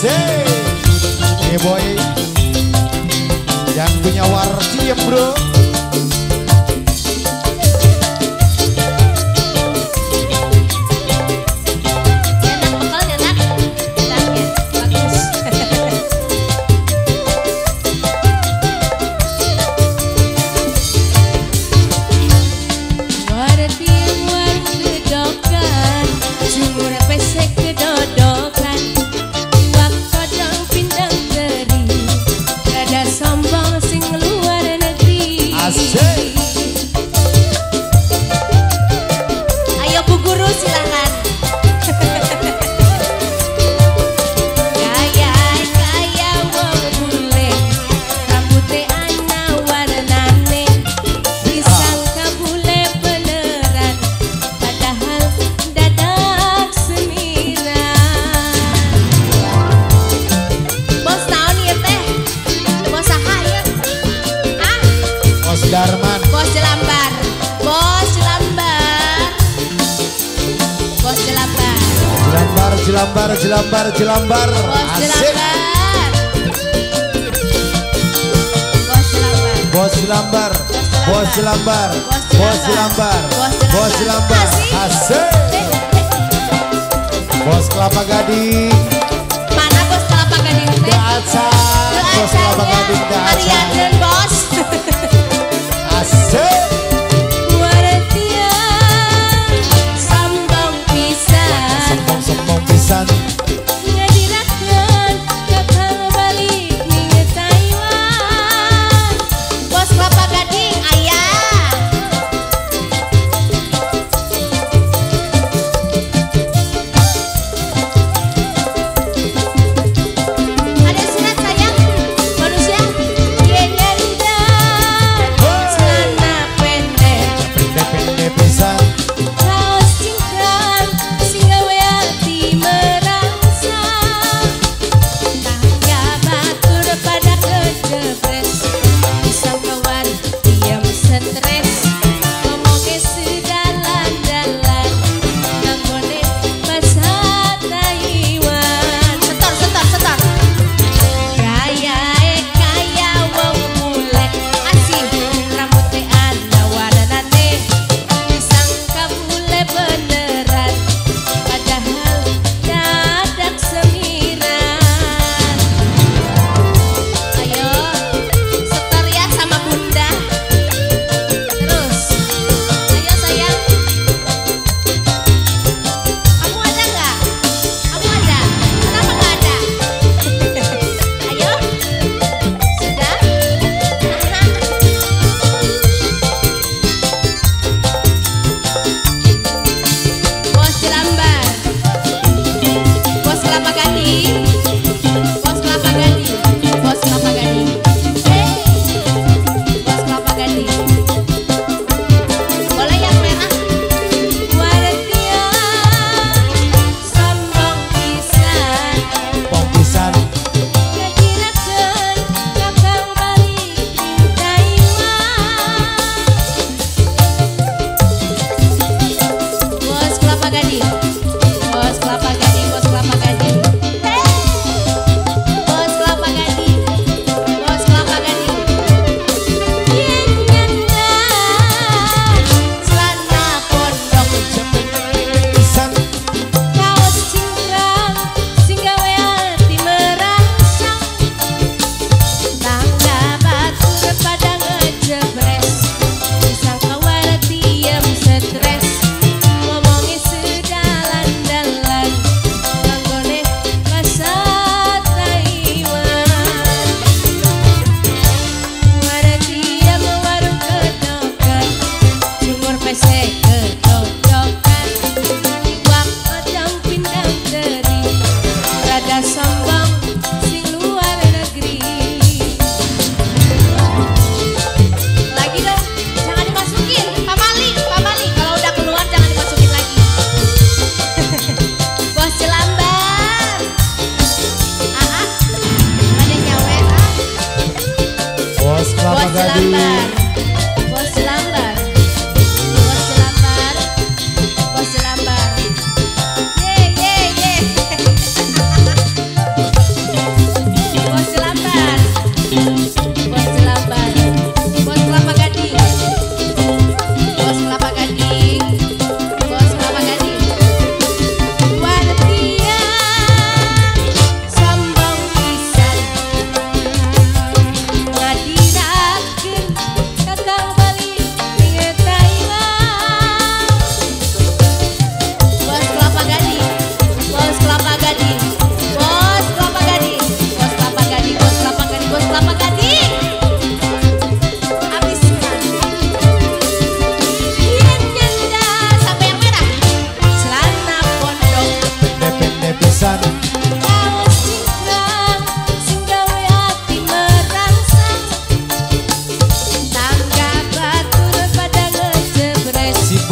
Asik. Ini boy yang punya Wartiem bro. Enak bekal enak. Gitarnya bagus. Wartiem war kedokan, jumur pesek kedodokan, iwak kodong pindang teri, rada sombong sing luar negeri. Asik. Ayo Bu Guru silakan. Kaya kaya wong bule, rambute ana warnane, disangka bule beneran, padahal dadak semiran. Bos naon ieu teh? Bos saha ieu? Ah, Bos Darman. Bos Jelambar. Bos Jelambar. Bos Jelambar. Jelambar, jelambar, jelambar, jelambar. Bos Asik. Jelambar. Bos Jelambar. Bos Jelambar, Bos Jelambar, Bos Jelambar, Bos Jelambar. Asik. Bos Kelapa Gading. Mana Bos Kelapa Gading teh? Acan. Bos Kelapa Gading teu acan. Marianeun bos. Asik. Wartian sombong pisan, Sombong sombong pisan. Ngadirakeun kapal balik ning Taiwan. Bos Kelapa Gading ayah. Ada surat sayang manusia. Yen nyarita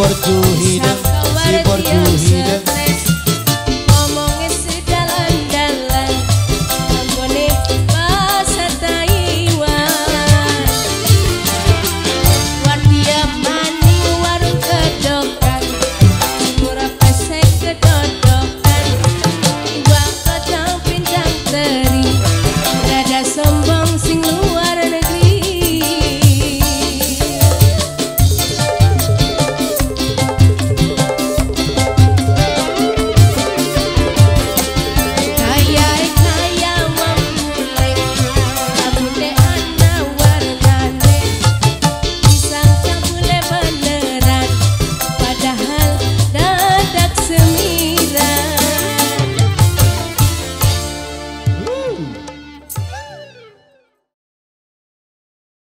Fortune.